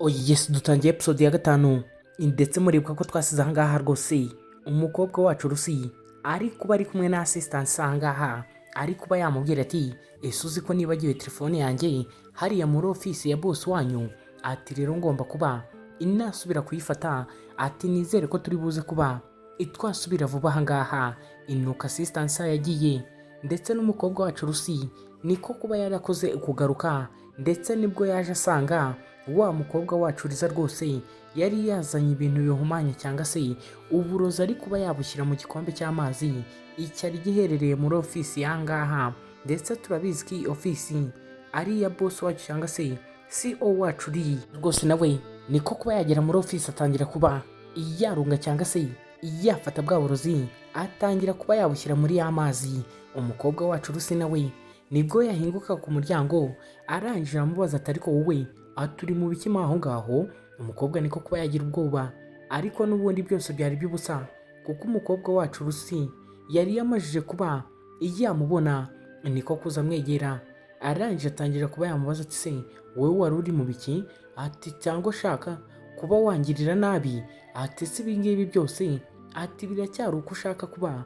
Oh yes, dutangiye episode ya gatanu, ndetse muribuka ko twasize ahangaha rwose umukobwa wacu Rusi ari kuba ari kumwe na assistant. Ahangaha ari kuba yamubwira ati: "Ese uzi ko nibagiwe telefone yanjye hariya muri ofisi ya boss wanyu?" Ati: "Rero ngomba kuba inasubira kuyifata." Ati: "Nizere ko turi buze kuba twasubira vuba ahangaha." Inuka assistant yagiye, ndetse n'umukobwa wacu Rusi niko kuba yarakoze kugaruka, ndetse nibwo yaje asanga wa mukobwa wacu Riza rwose yari yazanye ibintu bihumanya cyangwa se uburozi, ari kuba yabushyira mu gikombe cy'amazi icyari giherereye muri ofisi y'ahangaha. Ndetse turabizi ko iyi ofisi ari iya boss wacu cyangwa se CEO wacu uri rwose. Nawe niko kuba yagera muri ofisi, atangira kuba yarunga cyangwa se yafata bwa burozi, atangira kuba yabushyira muri ya mazi. Umukobwa wacu Rusi nawe nibwo yahinguka ku muryango, arangije aramubaza ati: "Ariko wowe turi mu biki aho ngaho?" Umukobwa niko kuba yagira ubwoba, ariko n'ubundi byose byari by'ubusa, kuko umukobwa wacu Rusi yari yamajije kuba yamubona. Niko kuza amwegera, arangije atangira kuba yamubaza ati: "Se wowe wari uri mu biki?" Ati: "Cyangwa ushaka kuba wangirira nabi?" Ati: "Si ibi ngibi byose?" Ati: "Biracyari uko ushaka kuba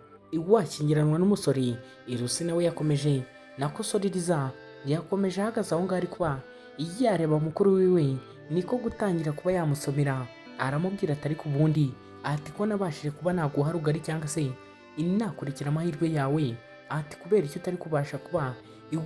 washyingiranwa n'umusore?" Irusi nawe yakomeje nako Soririza yakomeje ahagaze aho ngaho ari kuba yareba mukuru wiwe, niko gutangira kuba yamusomera. Aramubwira ati: "Ariko ubundi," ati, "ko nabashije kuba naguha rugari cyangwa se inakurikira amahirwe yawe," ati, "kubera icyo utari kubasha kuba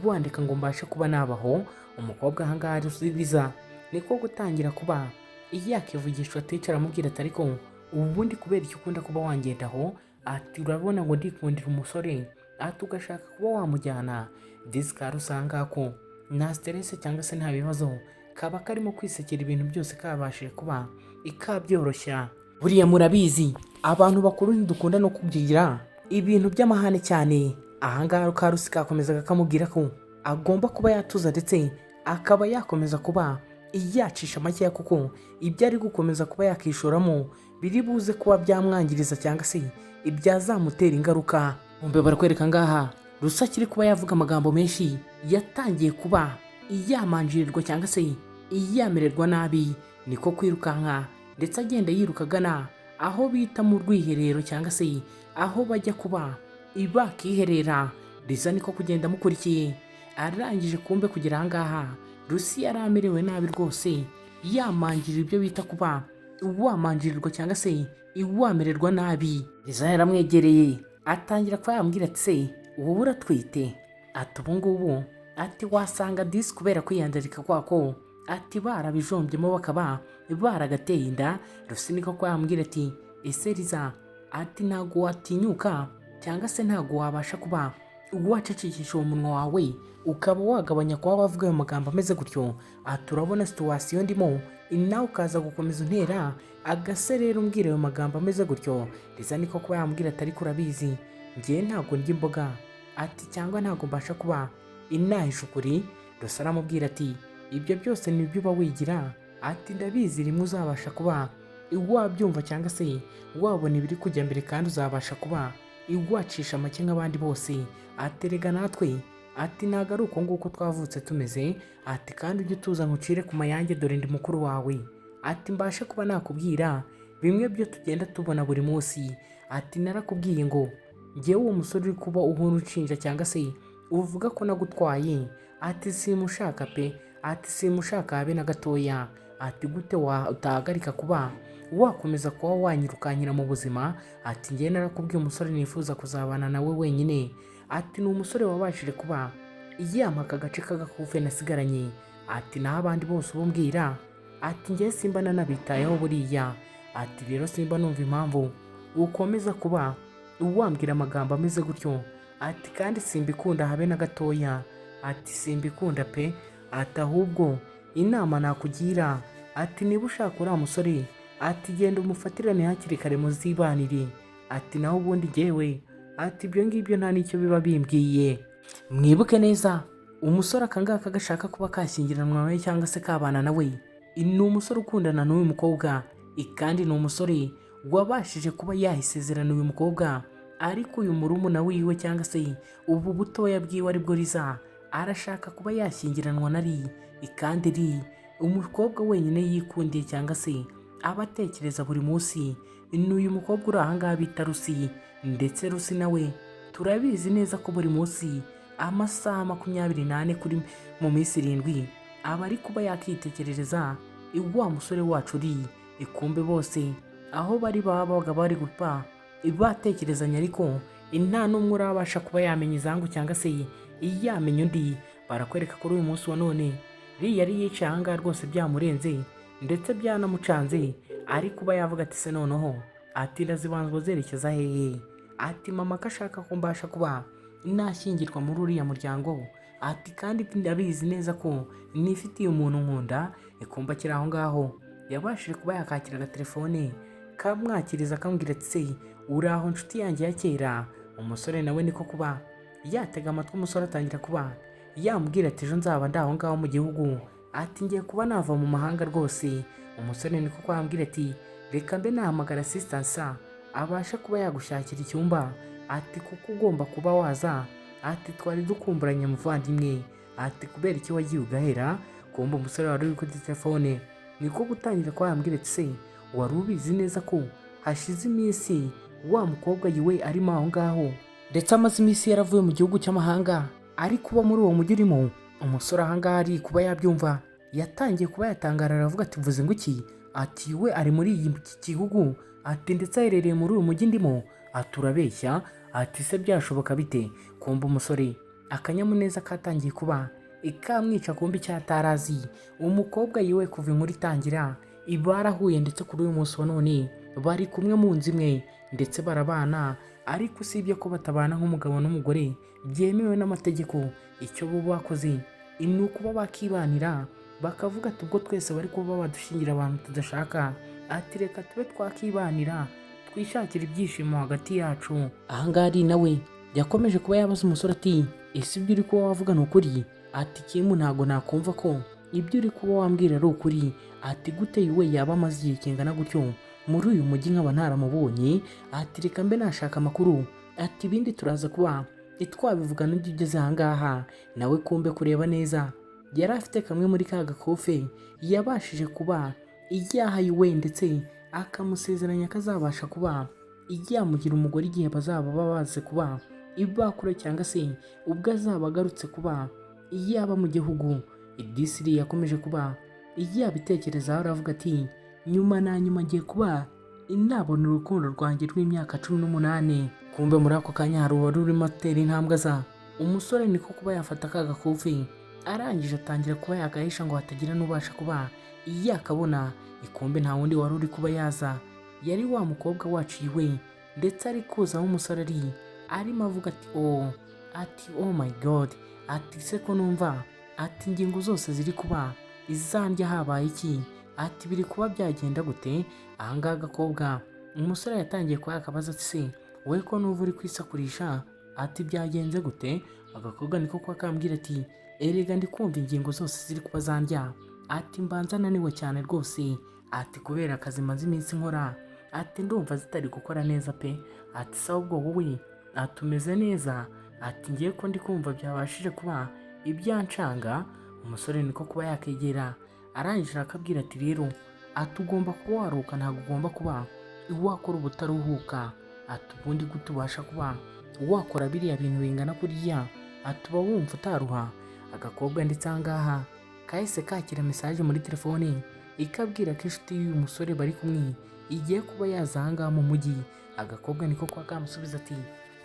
wandika ngo mbashe kuba nabaho?" Umukobwa ahangaha Riza niko gutangira kuba yakivugishwa aticara, aramubwira ati: "Ariko ubundi kubera icyo ukunda kuba wangendaho?" Ati: "Urabona ngo ndikundira umusore," ati, "ugashaka kuba wamujyana." Disikari usanga ko nta stress cyangwa se nta bibazo, kaba karimo kwisekera, ibintu byose kabashije kuba ikabyoroshya. Buriya murabizi, abantu bakuru ntidukunda no kugira ibintu by'amahane cyane. Ahangaha Karusi kakomezaga kamubwira ko agomba kuba yatuza, ndetse akaba yakomeza kuba yacisha makeya, kuko ibyo ari gukomeza kuba yakishoramo biri buze kuba byamwangiriza cyangwa se ibyazamutera ingaruka. Mbe barakwereka ngaha Rusa akiri kuba yavuga amagambo menshi, yatangiye kuba yamanjirirwa cyangwa se yamererwa nabi, niko kwirukanka, ndetse agenda yiruka agana aho bita mu rwiherero cyangwa se aho bajya kuba bakiherera. Riza niko kugenda amukurikiye. Arangije kumbe kugera ahangaha, Rusi yari amerewe nabi rwose, yamanjirira ibyo bita kuba wamanjirirwa cyangwa se wamererwa nabi. Riza yaramwegereye, atangira kuba yambwira ati: "Se wowe uratwite?" Ati: "Ubu ngubu," ati, "wasanga disi kubera kwiyandarika kwako," ati, "barabijombyemo bakaba baragateye inda." Rusi niko kuba yambwira ati: "Ese Riza," ati, "ntabwo watinyuka cyangwa se ntabwo wabasha kuba wacecekesha uwo munwa wawe, ukaba wagabanya kuba wavuga ayo magambo ameze gutyo?" Ati: "Urabona situation ndimo, nawe ukaza gukomeza untera agaserera umbwira ayo magambo ameze gutyo." Riza niko kuba yambwira ati: "Ariko urabizi, ngewe ntabwo ndya imboga," ati, "cyangwa ntabwo mbasha kuba inahisha ukuri." Rusa aramubwira ati: "Ibyo byose nibyo uba wigira," ati, "ndabizi, rimwe uzabasha kuba wabyumva cyangwa se wabona ibiri kujya mbere, kandi uzabasha kuba wacisha make nk'abandi bose." Aterega natwe, ati, "ntabwo ari uko nguko twavutse tumeze," ati, "kandi ujye utuza nkucire ku mayange, dore ndi mukuru wawe," ati, "mbashe kuba nakubwira bimwe byo tugenda tubona buri munsi." Ati: "Narakubwiye ngo ngewe uwo musore uri kuba uhora unshinja cyangwa se uvuga ko nagutwaye," ati, "simushaka pe," ati, "simushaka habe na gatoya." Ati: "Gute utahagarika kuba wakomeza kuba wanyirukankira mu buzima?" Ati: "Njyewe narakubwiye, umusore nifuza kuzabana nawe wenyine," ati, "ni umusore wabashije kuba yampa aka gace k'agakufe nasigaranye," ati, "naho abandi bose ubumbwira," ati, "njyewe simba nanabitayeho buriya." Ati: "Rero simba numva impamvu ukomeza kuba wambwira amagambo ameze gutyo," ati, "kandi simbikunda habe na gatoya," ati, "simbikunda pe." Ati: "Ahubwo inama nakugira," ati, "niba ushaka uriya musore," ati, "genda umufatirane hakiri kare muzibanire," ati, "naho ubundi jyewe," ati, "ibyo ngibyo nta n'icyo biba bimbwiye." Mwibuke neza, umusore aka ngaka gashaka kuba kashyingiranwa nawe cyangwa se kabana nawe ni umusore ukundana n'uyu mukobwa, kandi ni umusore wabashije kuba yahisezerana uyu mukobwa. Ariko uyu murumuna wiwe cyangwa se ubu butoya bwiwe aribwo Riza arashaka kuba yashyingiranwa na Ri, kandi Ri Umukobwa wenyine yikundiye cyangwa se aba atekereza buri munsi ni uyu mukobwa uri ahangaha bita Rusi. Ndetse Rusi nawe turabizi neza ko buri munsi amasaha 24 kuri mu minsi 7 aba ari kuba yakitekerereza wa musore wacu uri ikumbe. Bose aho bari babaga bari gupfa batekerezanya, ariko nta n'umwe urabasha kuba yamenya izangu cyangwa se yamenya undi. Barakwereka kuri uyu munsi wa none riya yari yicaye ahangaha rwose byamurenze ndetse byanamucanze, ari kuba yavuga ati: "Se noneho," ati, "ndazibanzwa zerekeza hehe?" Ati: "Mama ko ashaka ko mbasha kuba nashyingirwa muri uriya muryango," ati, "kandi ndabizi neza ko nifitiye umuntu nkunda." Ikumba kiri aho ngaho yabashije kuba yakakira agatelefone kamwakiriza, akambwira ati: "Se uri aho nshuti yanjye ya kera?" Umusore nawe niko kuba yatega amatwi. Umusore atangira kuba yamubwira ati: "Ejo nzaba ndi aho ngaho mu gihugu," ati, "ngiye kuba nava mu mahanga rwose." Umusore niko kwambwira ati: "Reka mbe nahamagara assistant abasha kuba yagushakira icyumba," ati, "kuko ugomba kuba waza," ati, "twari dukumburanye muvandimwe," ati, "kubera iki wagiye ugahera?" Kumva umusore wari uri kuri telefone niko gutangira kuba yambwira ati: "Se wari ubizi neza ko hashize iminsi wa mukobwa yiwe arimo aho ngaho, ndetse amaze iminsi yaravuye mu gihugu cy'amahanga ari kuba muri uwo mujyi urimo?" Umusore ahangaha ari kuba yabyumva yatangiye kuba yatangara, aravuga ati: "Mvuze ngo iki?" Ati: "We ari muri iki gihugu," ati, "ndetse aherereye muri uyu mujyi ndimo." Ati: "Urabeshya." Ati: "Se byashoboka bite?" Kumva umusore akanyamuneza katangiye kuba ikamwica. Kumva icyo atarazi, umukobwa yiwe kuva inkuru itangira barahuye, ndetse kuri uyu munsi wa none bari kumwe mu nzu imwe ndetse barabana, ariko usibye ko batabana nk'umugabo n'umugore byemewe n'amategeko, icyo bo bakoze ni ukuba bakibanira, bakavuga ati: "Ubwo twese bari kuba badushingira abantu tudashaka," ati, "reka tube twakibanira twishakira ibyishimo hagati yacu." Ahangaha ari nawe yakomeje kuba yabaza umusore ati: "Ese ibyo uri kuba wavuga ni ukuri?" Ati: "Kimu, ntabwo nakumva ko ibyo uri kuba wambwira ari ukuri." Ati: "Gute we yaba amaze igihe kingana gutyo muri uyu mujyi nkaba ntaramubonye?" Ati: "Reka mbe nashaka amakuru," ati, "ibindi turaza kuba twabivuga n'ibyo ugeze ahangaha." Nawe kumbe kureba neza yari afite kamwe muri ka gakofe yabashije kuba yahaye, ndetse akamusezeranya ko azabasha kuba yamugira umugore igihe bazaba babaze kuba ibakura, cyangwa se ubwo azaba agarutse kuba yaba mu gihugu. Idisiri yakomeje kuba yabitekerezaho, aravuga ati: "Nyuma na nyuma ngiye kuba nabona urukundo rwanjye rw'imyaka 18." Kumbe muri ako kanya hari uwari urimo atera intambwe aza. Umusore niko kuba yafata ka gakufi, arangije atangira kuba yagahisha ngo hatagira n'ubasha kuba yakabona. Ikumbe nta wundi wari uri kuba yaza, yari wa mukobwa wacu iwe, ndetse ari kuza aho umusore ari, arimo avuga ati: "Oh," ati, "oh my God," ati, "se ko numva," ati, "ingingo zose ziri kuba izandya, habaye iki?" Ati: "Biri kuba byagenda gute?" Ahangaha agakobwa umusore yatangiye kuba yakabaza ati: "Se wowe ko nuva uri kwisakurisha," ati, "byagenze gute?" Agakobwa niko kuba kambwira ati: "Erega ndi kumva ingingo zose ziri kuba zandya," ati, "mbanza naniwe cyane rwose," ati, "kubera akazi maze iminsi nkora," ati, "ndumva zitari gukora neza pe." Ati: "Se ahubwo wowe," ati, "umeze neza?" Ati: "Ngiye ko ndi kumva byabashije kuba ibyancanga." Umusore niko kuba yakegera, arangije arakabwira ati: "Rero," ati, "ugomba kuba waruhuka, ntabwo ugomba kuba wakora ubutaruhuka." Ati: "Ubundi gute ubasha kuba wakora biriya bintu bingana kuriya?" Ati: "Uba wumva utaruha?" Agakobwa ndetse ahangaha kahise kakira message muri telefone ikabwira ko inshuti y'uyu musore bari kumwe igiye kuba yaza ahangaha mu mujyi. Agakobwa niko kuba kamusubiza ati: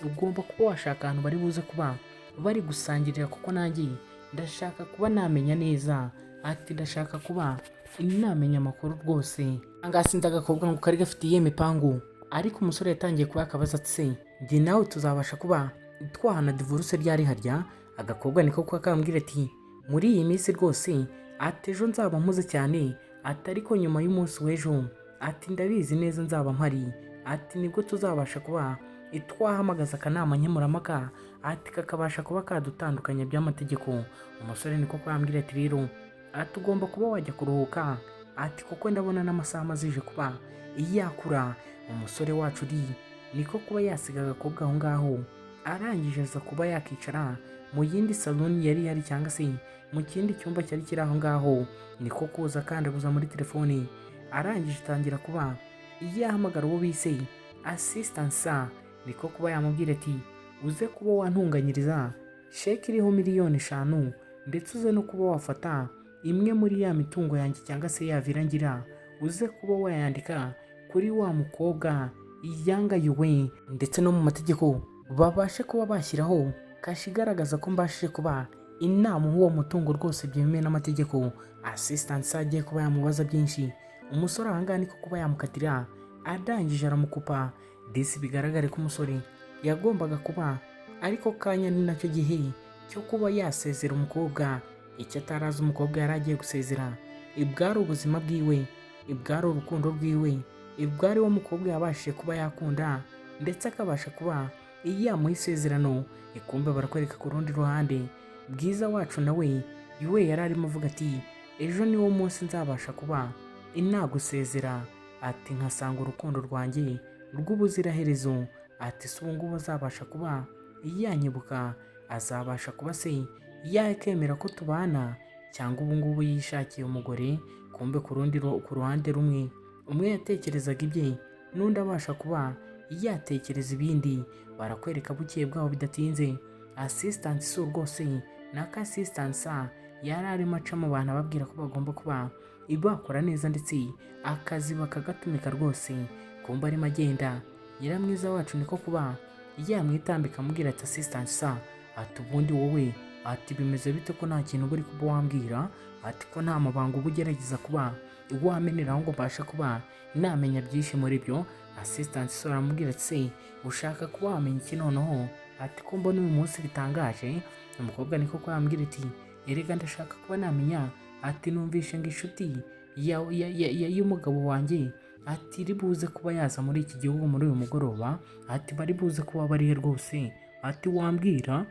"Ugomba kuba washaka ahantu bari buze kuba bari gusangirira, kuko nanjye ndashaka kuba namenya neza," ati, "ndashaka kuba namenya amakuru rwose." Ahangaha sinzi agakobwa ngo kari gafite iyihe mipangu, ariko umusore yatangiye kuba yakabaza ati: "Se njye nawe tuzabasha kuba twahana divorce ryari harya?" Agakobwa niko kuba kambwira ati: "Muri iyi minsi rwose," ati, "ejo nzaba mpuze cyane," ati, "ariko nyuma y'umunsi w'ejo," ati, "ndabizi neza nzaba mpari," ati, "nibwo tuzabasha kuba twahamagaza akanama nkemurampaka," ati, "kakabasha kuba kadutandukanya by'amategeko." Umusore niko kwambwira ati: "Rero," ati, "ugomba kuba wajya kuruhuka," ati, "kuko ndabona n'amasaha amazije kuba yakura." Umusore wacu uri niko kuba yasiga agakobwa aho ngaho. Arangije aza kuba yakicara mu yindi salon yari yari, cyangwa se mu kindi cyumba cyari kiri aho ngaho. Niko kuza akandaguza muri telefoni, arangije atangira kuba yahamagara uwo bise assistant sa. Niko kuba yamubwira ati: "Uze kuba wantunganyiriza sheke iriho miliyoni 5, ndetse uze no kuba wafata imwe muri ya mitungo yanjye, cyangwa se ya villa ngira, uze kuba wayandika kuri wa mukobwa yangayiwe, ndetse no mu mategeko babashe kuba bashyiraho kashe igaragaza ko mbashije kuba inama uwo mutungo rwose byemewe n'amategeko." Assistant agiye kuba yamubaza byinshi. Umusore ahangaha niko kuba yamukatira, arangije aramukupa. Disi bigaragare ko umusore yagombaga kuba ariko kanya ni nacyo gihe cyo kuba yasezera umukobwa. Icyo atarazi, umukobwa yari agiye gusezera ibwari ubuzima bwiwe, ibwari urukundo rwiwe, ibwari wo mukobwa yabashije kuba yakunda, ndetse akabasha kuba yamuha isezerano. Ikumbe barakwereka ku rundi ruhande, Bwiza wacu nawe iwe yari arimo avuga ati: "Ejo niwo munsi nzabasha kuba inagusezera," ati "nkasanga urukundo rwanjye rw'ubuziraherezo." Ati: "Si ubu ngubu azabasha kuba yanyibuka? Azabasha kuba se yakemera ko tubana, cyangwa ubu ngubu yishakiye umugore?" Kumbe ku ruhande rumwe, umwe yatekerezaga ibye, n'undi abasha kuba yatekereza ibindi. Barakwereka bukeye bwaho bidatinze, assistant si rwose naka assistant yari arimo aca mu bantu ababwira ko bagomba kuba bakora neza, ndetse akazi bakagatumika rwose. Kumba arimo agenda, nyiramwiza wacu niko kuba yamwitambika, amubwira ati: "Assistant sa," ati, "ubundi wowe," ati, "bimeze bite ko nta kintu uba uri kuba wambwira?" Ati: "Ko nta mabanga uba ugerageza kuba wameneraho ngo mbashe kuba namenya byinshi muri byo?" Assistant so aramubwira ati: "Se ushaka kuba wamenya iki noneho?" Ati: "Ko mbona uyu munsi bitangaje?" Umukobwa niko kuba yambwira ati: "Erega ndashaka kuba namenya," ati, "numvishe ngo inshuti y'umugabo wanjye," ati, "iri buze kuba yaza muri iki gihugu muri uyu mugoroba," ati, "bari buze kuba barihe rwose?" Ati: "Wambwira?"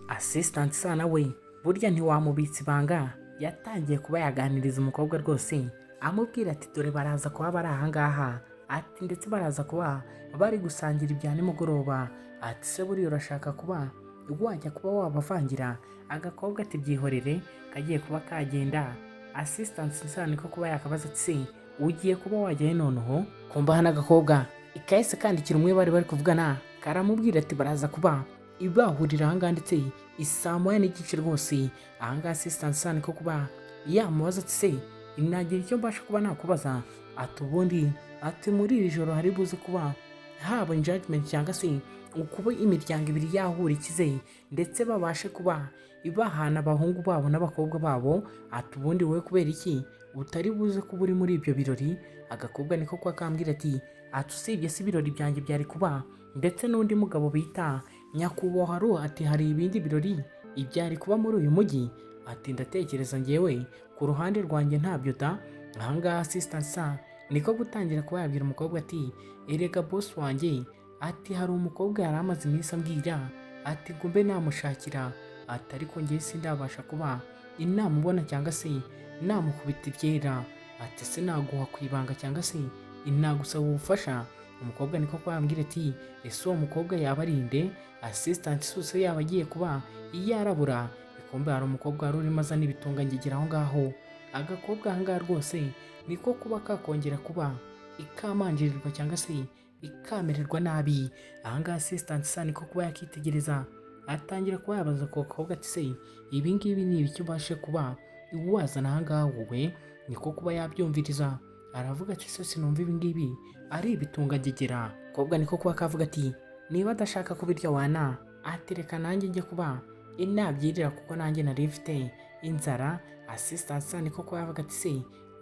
Assistant sa nawe burya ntiwamubitsa ibanga, yatangiye kuba yaganiriza umukobwa rwose, amubwira ati: "Dore baraza kuba bari ahangaha," ati, "ndetse baraza kuba bari gusangira ibya nimugoroba." Ati: "Se buriya urashaka kuba wajya kuba wabavangira?" Agakobwa ati: "Byihorere, kagiye kuba kagenda." Assistant sa niko kuba yakabaza ati: "Se ugiye kuba wajyayo noneho?" Kumva hano agakobwa ikahise kandikira umwe bari bari kuvugana, karamubwira ati: "Baraza kuba ibahurira ahangaha, ndetse isaa 1:30 rwose ahangaha." Assistant sa niko kuba yamubaza ati: "Se nagira icyo mbasha kuba nakubaza?" Ati: "Ubundi," ati, "muri iri joro hari buze kuba haba engagement, cyangwa se ukuba imiryango ibiri yahura ikize, ndetse babashe kuba ibahana abahungu babo n'abakobwa babo." Ati: "Ubundi wowe kubera iki utari buze kuba uri muri ibyo birori?" Agakobwa niko kuba kambwira ati: "Usibye se ibirori byanjye byari kuba, ndetse n'undi mugabo bita nyakubahwa Ru," ati, "hari ibindi birori ibyari kuba muri uyu mujyi." Ati: "Ndatekereza ngewe ku ruhande rwanjye ntabyo da." Ahangaha assistant sa niko gutangira kuba yabwira umukobwa ati: "Erega boss wanjye," ati, "hari umukobwa yari amaze iminsi ambwira," ati, "ngo mbe namushakira," ati, "ariko ngewe sindabasha kuba inamubona cyangwa se namukubita ibyera." Ati: "Se naguha ku ibanga, cyangwa se nagusaba ubufasha?" Umukobwa niko kuba yambwira ati: "Ese uwo mukobwa yaba ari nde?" Assistant suse yaba agiye kuba yarabura. Ikumbe hari umukobwa wari urimo azana ibitungangegera aho ngaho. Agakobwa aha ngaha rwose niko kuba kakongera kuba ikamanjirirwa, cyangwa se ikamererwa nabi. Aha ngaha assistant sa niko kuba yakitegereza, atangira kuba yabaza ku gakobwa ati: "Se ibi ngibi ni ibiki ubashe kuba wazana aha ngaha wowe?" Niko kuba yabyumviriza, aravuga ati: "Se sinumva ibi ngibi ari ibitungagegera?" Kobwa niko kuba kavuga ati: "Niba adashaka kubirya wana," ati, "reka nanjye njye kuba inabyirira, kuko nanjye nari mfite inzara." Assistant sa niko kuba yavuga ati: "Se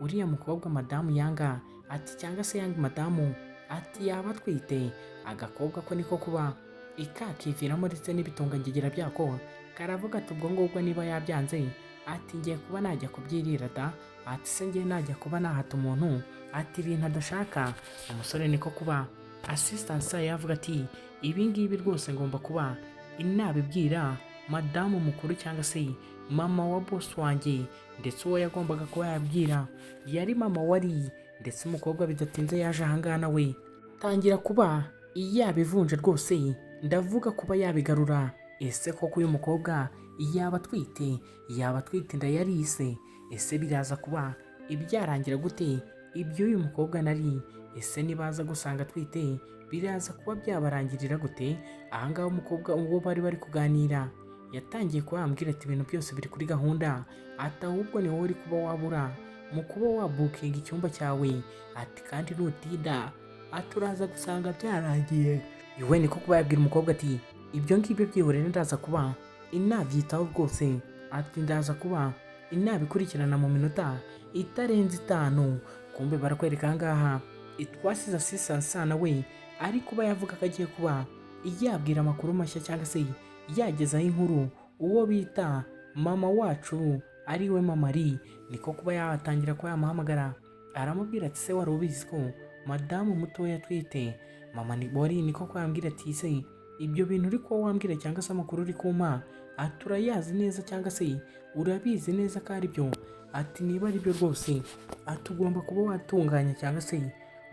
uriya mukobwa madamu yanga," ati, "cyangwa se yanga madamu," ati, "yaba atwite?" Agakobwa ko niko kuba ikakiviramo, ndetse n'ibitungangegera byako karavuga ati: "Ubwo ngubwo niba yabyanze," ati, "ngiye kuba najya kubyirira da." Ati: "Se ngiye najya kuba nahata umuntu," ati, "ibintu adashaka?" Umusore niko kuba assistant sa yavuga ati: "Ibi ngibi rwose ngomba kuba inabibwira madamu mukuru, cyangwa se mama wa boss wanjye." Ndetse uwo yagombaga kuba yabwira yari mama wari, ndetse umukobwa bidatinze yaje ahangaha nawe tangira kuba yabivunje rwose. Ndavuga kuba yabigarura. Ese koko uyu mukobwa yaba atwite? Yaba atwite inda yarise? Ese biraza kuba ibyarangira gute iby'uyu mukobwa nari? Ese nibaza gusanga atwite, biraza kuba byabarangirira gute? Ahangaha umukobwa ubwo bari kuganira yatangiye kuba yambwira ati: "Ibintu byose biri kuri gahunda," ati: "Ahubwo ni wowe uri kuba wabura mu kuba wabookinga icyumba cyawe," ati: "Kandi nutinda," ati, "uraza gusanga byarangiye." Iwe niko kuba yabwira umukobwa ati: "Ibyo ngibyo byihorere, ndaza kuba inabyitaho rwose," ati: "Ndaza kuba inabikurikirana mu minota itarenze 5." Kumbe barakwereka ahangaha twasize assistant we ari kuba yavuga ko agiye kuba yabwira amakuru mashya, cyangwa se yagezaho inkuru uwo bita mama wacu, ari we mama Ri. Niko kuba yatangira kuba yamuhamagara, aramubwira ati: "Se wari ubizi ko madamu mutoya atwite?" Mama ni wari niko kuba yambwira ati: "Se ibyo bintu uri kuba wambwira, cyangwa se amakuru uri kumpa, ati urayazi neza, cyangwa se urabizi neza ko ari byo?" Ati: "Niba ari byo rwose," ati, "ugomba kuba watunganya, cyangwa se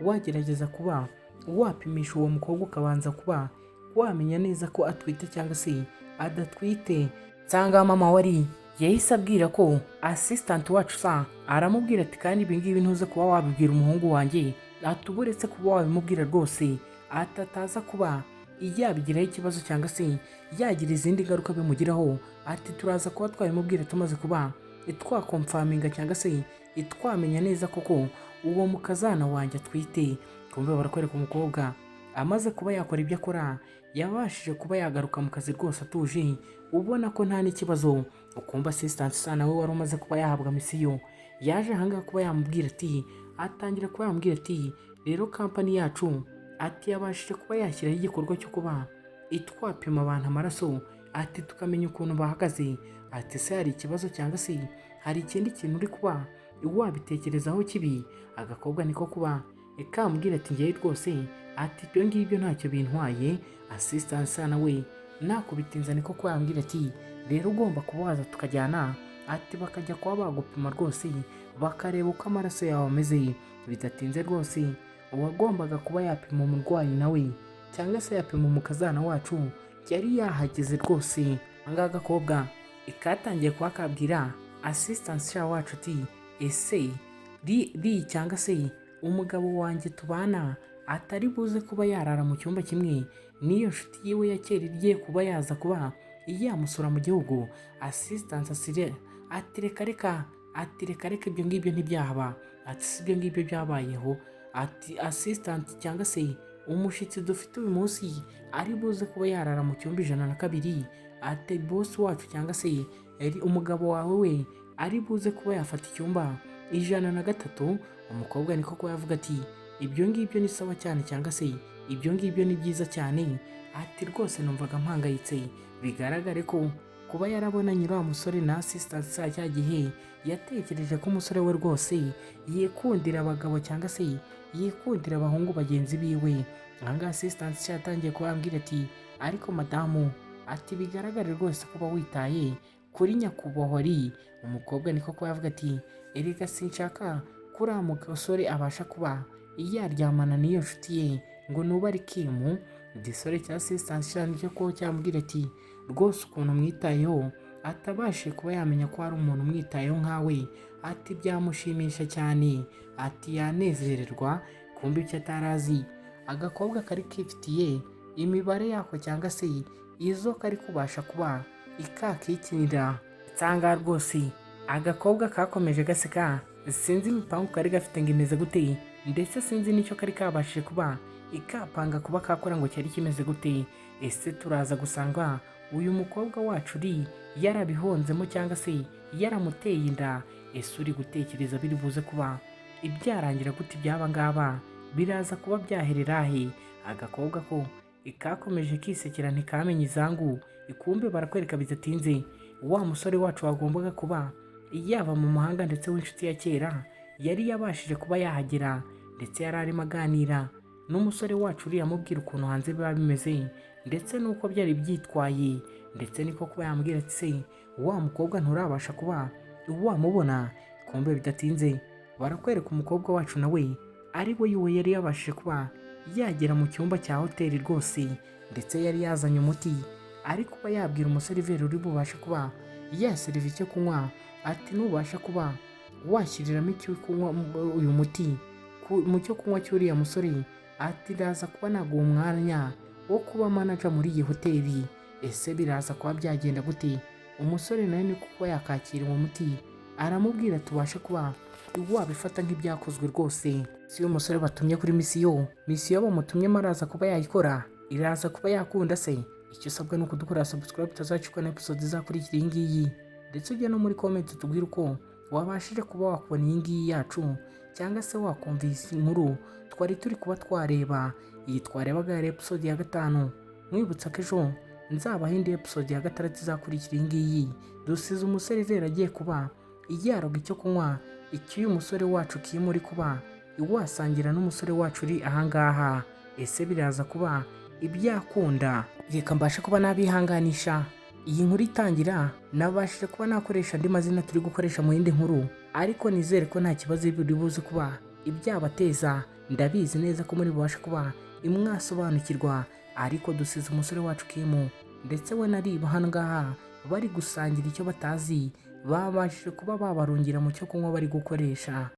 wagerageza kuba wapimisha uwo mukobwa, ukabanza kuba wamenya neza ko atwite cyangwa se adatwite." Nsanga mama wari yahise abwira ko assistant wacu sa, aramubwira ati: "Kandi ibi ngibi ntuze kuba wabibwira umuhungu wanjye," ati: "Uba uretse kuba wabimubwira rwose," ati: "ataza kuba yabigiraho ikibazo, cyangwa se yagira izindi ngaruka bimugiraho," ati: "Turaza kuba twabimubwira tumaze kuba twaconfirminga, cyangwa se twamenya neza koko uwo mukazana wanjye atwite." Kumbe barakwereka umukobwa amaze kuba yakora ibyo akora, yabashije kuba yagaruka mu kazi rwose atuje, ubona ko nta n'ikibazo. Ukumva assistant sa nawe wari umaze kuba yahabwa mission yaje ahangaha kuba yamubwira ati, atangira kuba yamubwira ati: "Rero company yacu," ati, "yabashije kuba yashyiraho igikorwa cyo kuba itwapima abantu amaraso," ati, "tukamenya ukuntu bahagaze," ati: "Se hari ikibazo, cyangwa se hari ikindi kintu uri kuba wabitekerezaho kibi?" Agakobwa niko kuba kambwira ati: "Ngewe rwose," ati, "ibyo ngibyo ntacyo bintwaye." Assistant nawe nakubitinza niko kuba yambwira ati: "Rero ugomba kuba waza tukajyana," ati, "bakajya kuba bagupima rwose, bakareba uko amaraso yawe ameze." Bidatinze rwose uwagombaga kuba yapima umurwayi nawe, cyangwa se yapima umukazana wacu, yari yahageze rwose. Ahangaha agakobwa katangiye kuba kabwira assistant wacu ati: "Ese ri cyangwa se umugabo wanjye tubana atari buze kuba yarara mu cyumba kimwe n'iyo nshuti yiwe ya kera igiye kuba yaza kuba yamusura mu gihugu?" Assistant asire ati: "Reka reka," ati: "Reka reka, ibyo ngibyo ntibyaba," ati: "Si ibyo ngibyo byabayeho," ati: "Assistant cyangwa se umushyitsi dufite uyu munsi ari buze kuba yarara mu cyumba 102," ati: "Boss wacu, cyangwa se umugabo wawe we, ari buze kuba yafata icyumba 103." Umukobwa niko kuba yavuga ati: "Ibyo ngibyo ni sawa cyane, cyangwa se ibyo ngibyo ni byiza cyane," ati: "Rwose numvaga mpangayitse." Bigaragare ko kuba yarabonanye uriya musore na assistant cya gihe, yatekereje ko umusore we rwose yikundira abagabo, cyangwa se yikundira abahungu bagenzi biwe. Ahangaha assistant yatangiye kubabwira ati: "Ariko madamu," ati, "bigaragare rwose kuba witaye kuri nyakubahwa ri." Umukobwa niko kuba yavuga ati: "Erega sinshaka ko uriya musore abasha kuba yaryamana n'iyo nshuti ye ngo nuba ari Kimu." Igisore cya assistant cyo kuba cyamubwira ati: "Rwose ukuntu mwitayeho, atabashije kuba yamenya ko hari umuntu umwitayeho nkawe," ati, "byamushimisha cyane," ati, "yanezererwa." Kumva icyo atarazi, agakobwa kari kifitiye imibare yako, cyangwa se izo kari kubasha kuba ikakikinira. Nsanga rwose agakobwa kakomeje gaseka, sinzi imipangu kari gafite ngo imeze gute, ndetse sinzi n'icyo kari kabashije kuba ikapanga kuba kakora ngo cyari kimeze gute. Ese turaza gusanga uyu mukobwa wacu uri yarabihonzemo, cyangwa se yaramuteye inda? Ese uri gutekereza biri buze kuba ibyarangira gute? Ibyaba ngaba biraza kuba byaherera he? Agakobwa ko kakomeje kisekera, ntikamenya izangu. Ikumbe barakwereka bidatinze wa musore wacu wagombaga kuba yaba mu mahanga, ndetse w'inshuti ya kera, yari yabashije kuba yahagera, ndetse yari arimo aganira n'umusore wacu uriya, amubwira ukuntu hanze biba bimeze, ndetse n'uko byari byitwaye. Ndetse niko kuba yambwira ati: "Se wa mukobwa nturabasha kuba wamubona?" Kumbe bidatinze barakwereka umukobwa wacu nawe ari we yiwe yari yabashije kuba yagera mu cyumba cya hoteli rwose, ndetse yari yazanye umuti, ari kuba yabwira umuseriveri uri bubashe kuba yaseriva icyo kunywa ati: "Nubasha kuba washyiriramo icyo kunywa, uyu muti mu cyo kunywa cy'uriya musore," ati, "ndaza kuba naguha umwanya wo kuba manager muri iyi hoteli." Ese biraza kuba byagenda gute? Umusore nawe ni kuba yakakira uwo muti, aramubwira: "Tubashe kuba wabifata nk'ibyakozwe rwose." Si uyu musore batumye kuri mission, mission bamutumyemo araza kuba yayikora, iraza kuba yakunda se? Icyo usabwa ni ukudukorera subscribe, utazacikwa na episode izakurikira iyi ngiyi, ndetse ujye no muri comment tubwire uko wabashije kuba wakubona iyi ngiyi yacu, cyangwa se wakumva iyi nkuru twari turi kuba twareba. Iyi twarebaga yari episode ya 5. Mwibutsa ko ejo nzabaho indi episode ya 6 izakurikira iyi ngiyi. Dusize umuseriveri agiye kuba yaroga icyo kunywa icy'uyu musore wacu Kim uri kuba wasangira n'umusore wacu uri ahangaha. Ese biraza kuba ibyakunda? Reka mbashe kuba nabihanganisha. Iyi nkuru itangira nabashije kuba nakoresha andi mazina turi gukoresha mu yindi nkuru, ariko nizere ko nta kibazo biri buze kuba ibyabateza. Ndabizi neza ko muri bubashe kuba imwasobanukirwa. Ariko dusize umusore wacu Kim ndetse we na Riba hano ngaha bari gusangira icyo batazi babashije kuba babarungira mu cyo kunywa bari gukoresha.